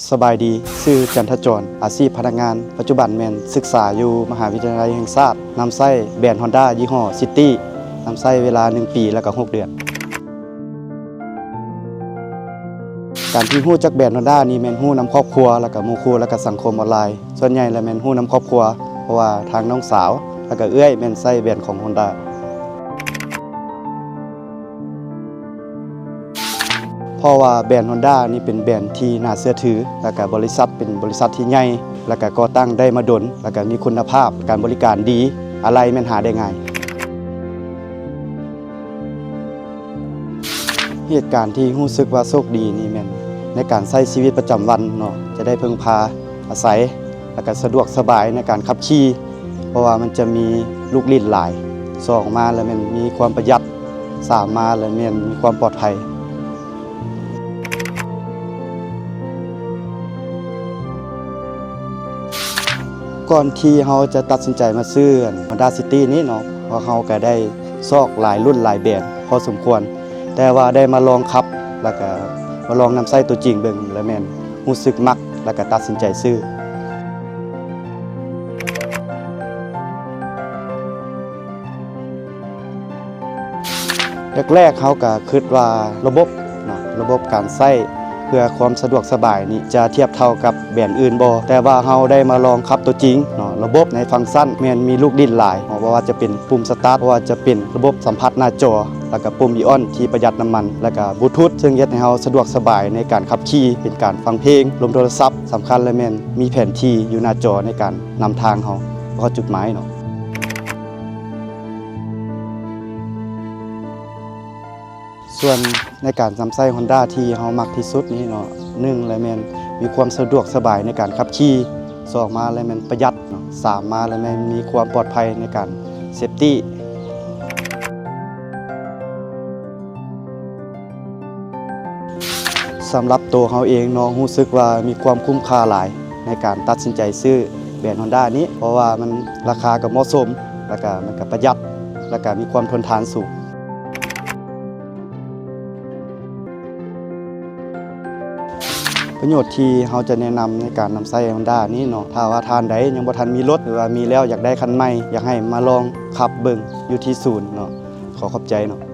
ສະບາຍດີ, ຊື່ ຈັນທະຈອນ ອາຊີບພະນັກງານ, ປັດຈຸບັນແມ່ນສຶກສາຢູ່ມະຫາວິທະຍາໄລແຫ່ງຊາດ, ນຳໃຊ້ແບນຮອນດ້າຍີ່ຫໍ້ຊິດຕີ້, ນຳໃຊ້ເວລາໜຶ່ງປີ ແລະ ກໍຫົກເດືອນ. ການທີ່ຮູ້ຈັກແບນຮອນດ້ານີ້ແມ່ນຮູ້ນຳຄອບຄົວ ແລ້ວກະໝູ່ຄູ່ ແລ້ວກະສັງຄົມອອນລາຍ. ສ່ວນໃຫຍ່ແລ້ວແມ່ນຮູ້ນຳຄອບຄົວ ເພາະວ່າທາງນ້ອງສາວ ແລ້ວກະເອື້ອຍແມ່ນໃຊ້ແບນຂອງຮອນດ້າ. ເພາະວ່າແບນຮອນດ້ານີ້ເປັນແບນທີ່ໜ້າເຊື່ຖື ແລ້ວກະບໍລິສັດເປັນບໍລິສັດທີ່ໃຫຍ່ ແລ້ວກະກໍ່ຕັ້ງໄດ້ມາດົນ ແລ້ວກະມີຄຸນນະພາບ ການບໍລິການດີ ອາໄຫຼ່ແມ່ນຫາໄດ້ງ່າຍ. ເຫດການທີ່ຮູ້ສຶກວ່າໂຊກດີນີ້ແມ່ນໃນການໃຊ້ຊີວິດປະຈຳວັນເນາະ ຈະໄດ້ເພິ່ງພາອາໄສ ແລ້ວກະສະດວກສະບາຍໃນການຂັບຂີ່ ເພາະວ່າມັນຈະມີລູກຫຼິ້ນຫຼາຍ, ສອງມາແລ້ວແມ່ນມີຄວາມປະຢັດ, ສາມມາແລ້ວແມ່ນມີຄວາມປອດໄພ. ກ່ອນທີ່ເຮົາຈະຕັດສິນໃຈມາຊື້ອັນ Honda City ນີ້ເນາະ, ພວກເຮົາກະໄດ້ຊອກຫຼາຍລຸ້ນຫຼາຍແບນພໍສົມຄວນ, ແຕ່ວ່າໄດ້ມາລອງຂັບ ແລ້ວກະມາລອງນຳໃຊ້ຕົວຈິງເບິ່ງ ແລ້ວແມ່ນຮູ້ສຶກມັກ ແລ້ວກະຕັດສິນໃຈຊື້. ແລກໆ ເຮົາກະຄິດວ່າລະບົບເນາະ, ລະບົບການໃຊ້ເພື່ອຄວາມສະດວກສະບາຍນີ້ຈະທຽບເທົ່າກັບແບນອື່ນບໍ່, ແຕ່ວ່າເຮົາໄດ້ມາລອງຂັບຕົວຈິງເນາະ, ລະບົບໃນຟັງຊັນແມ່ນມີລູກຫຼິ້ນຫຼາຍເນາະ, ບໍ່ວ່າຈະເປັນປຸ່ມສະຕາດ, ບໍ່ວ່າຈະເປັນລະບົບສຳຜັດໜ້າຈໍ, ແລ້ວກະປຸ່ມອີອອນທີ່ປະຢັດນ້ຳມັນ, ແລ້ວກະບລູທູດ ເຊິ່ງເຮັດໃຫ້ເຮົາສະດວກສະບາຍໃນການຂັບຂີ່, ເປັນການຟັງເພງ, ລົມໂທລະສັບ, ສຳຄັນແລ້ວແມ່ນມີແຜນທີ່ຢູ່ໜ້າຈໍໃນການນຳທາງເຮົາເຂົ້າຈຸດໝາຍເນາະ. ສ່ວນໃນການນຳໃຊ້ຮອນດ້າທີ່ເຮົາມັກທີ່ສຸດນີ້ເນາະ, ໜຶ່ງແລ້ວແມ່ນມີຄວາມສະດວກສະບາຍໃນການຂັບຂີ່, ສອງມາແລ້ວແມ່ນປະຢັດເນາະ, ສາມມາແລ້ວແມ່ນມີຄວາມປອດໄພໃນການເຊບຕີ້. ສຳລັບໂຕເຮົາເອງເນາະ, ຮູ້ສຶກວ່າມີຄວາມຄຸ້ມຄ່າຫຼາຍໃນການຕັດສິນໃຈຊື້ແບນຮອນດ້ານີ້, ເພາະວ່າມັນລາຄາກໍເໝາະສົມ, ແລ້ວກະມັນກໍປະຢັດ, ແລ້ວກະມີຄວາມທົນທານສູງ. ປະໂຫຍດທີ່ເຮົາຈະແນະນຳໃນການນຳໃຊ້ຮອນດ້ານີ້ເນາະ, ຖ້າວ່າທ່ານໃດຍັງບໍ່ທັນມີລົດ ຫຼືວ່າມີແລ້ວຢາກໄດ້ຄັນໃໝ່, ຢາກໃຫ້ມາລອງຂັບເບິ່ງຢູ່ທີ່ສູນເນາະ. ຂໍຂອບໃຈເນາະ.